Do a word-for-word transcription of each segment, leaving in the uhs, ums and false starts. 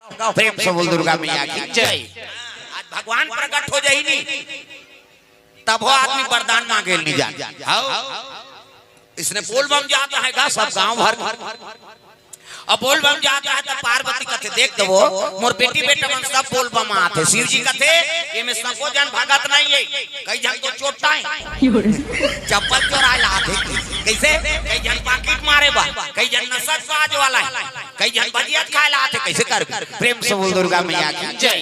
प्रेम से बोल दुर्गा मैया की जय। आज भगवान प्रकट हो जाही नी, तब वो आदमी वरदान मांगे नी जान। हाव। इसने बोल बम जाता है गा सब गांव भर। अब बोल बम जाता है तब पार्वती कथे, "देख तो वो मोर बेटी बेटा मन सब बोल बम आथे।" शिव जी कथे, "ये में सबो जन भगत नहीं है, कई जन तो चोट्टा है, चप्पल चोराए ला आथे।" कैसे? कई जन पाकिट मारे बा, कई जन नशा बाज वाला है, कई जन बजियत खाए ला आथे। कैसे कर? प्रेम से बोल दुर्गा मैया की जय।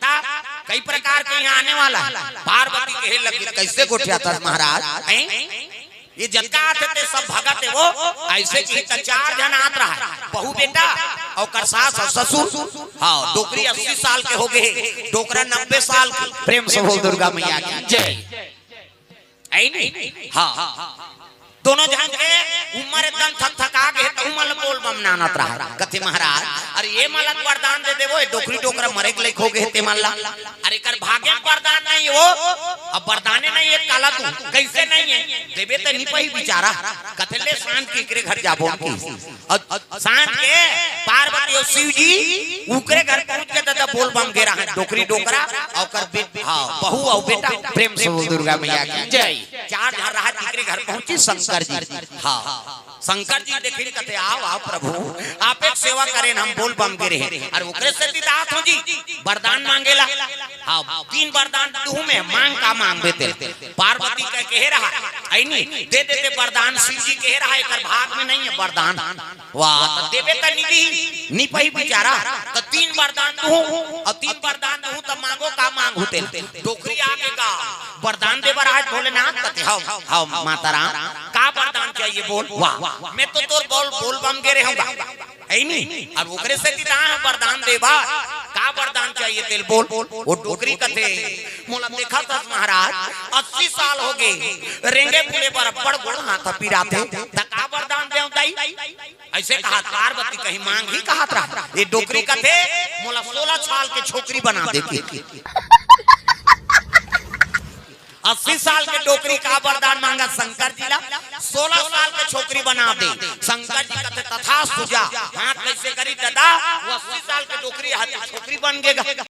तब कई प्रकार के यहाँ आने वाला है। पार्वती कहे लगी, "कैसे गोठियाथस महाराज? हैं? ये जतका आथे ते सब भगत है वो।" ऐसे की त चार झन आत रहा, बहू बेटा, ओकर सास अउ ससुर। हाँ, डोकरी अस्सी साल के हो गए, डोकरा नब्बे साल के। प्रेम से बोल दुर्गा मैया की जय। आई नहीं? हाँ। दोनों झन के उम्र एकदम थकथका गे, तहू मन ल बोल बम नानत रहा। कथे, "महाराज, अरे ये मन ल वरदान दे देवो, ये डोकरी डोकरा मरे के लायक हो गए ते मन ल। अरे एकर भागे म वरदान नहीं हो, अब वरदाने नहीं है, काला तू, कैसे नहीं है? देबे त नहीं पही बिचारा।" कथे, "ले सांझ के एकरे घर जाबो की।" अउ सांझ के पार्वती अउ शिव जी उकरे घर पहुंच के दादा बोल बम गे रहा, डोकरी डोकरा, ओकर बे-, हाँ, बहू अउ बेटा। प्रेम से बोल दुर्गा मैया की जय। चार झन रहा, एकरे घर पहुंची शंकर जी। हाँ, शंकर जी देखिन कथे, "आओ, आओ प्रभु, आप एक सेवा करेन, हम बोल बम गे रहे।" अरे ओकरे सेती त आत हो जी, वरदान मांगेला। हाँ, तीन वरदान दूहूं में, मांग का मांगबे तेला। पार्वती कह कहे रहा, "ऐनी दे देते वरदान।" शिव जी कहे रहा, "एकर भाग में नहीं है वरदान।" वाह, त देबे त निधि, नी पही बिचारा। त तीन वरदान दूहूं, अउ तीन वरदान दूहूं त मांगो का मांगहू तेला। डोकरी आगे गा, "वरदान दे बर आज भोलेनाथ।" कथे, "हव, हव, माता राम, का वरदान चाहिए बोल।" वाह, "मैं तो तोर बोल, बोल बम गे रहूंगा।" ऐनी? अउ ओकरे सेती त आए हंव वरदान दे बर। का वरदान चाहिए तेला बोल। वो डोकरी कथे, "मोला देखत हस महाराज, अस्सी साल हो गे, रेंगे बुले बर अब्बड़ गोड़ हाथ पिराथे, त का वरदान देंव दाई?" ऐसे कहा पार्वती कही, "मांग ही कहत रहा।" ये डोकरी कथे, "मोला सोलह साल के छोकरी बना दे के।" अस्सी साल के डोकरी का वरदान मांगा शंकर जी ला, "सोलह साल के छोकरी बना दे।" शंकर जी कथे, "तथास्तु, जा।" हाथ कैसे करी दादा, वो अस्सी साल के डोकरी हाथ छोकरी बन गेगा।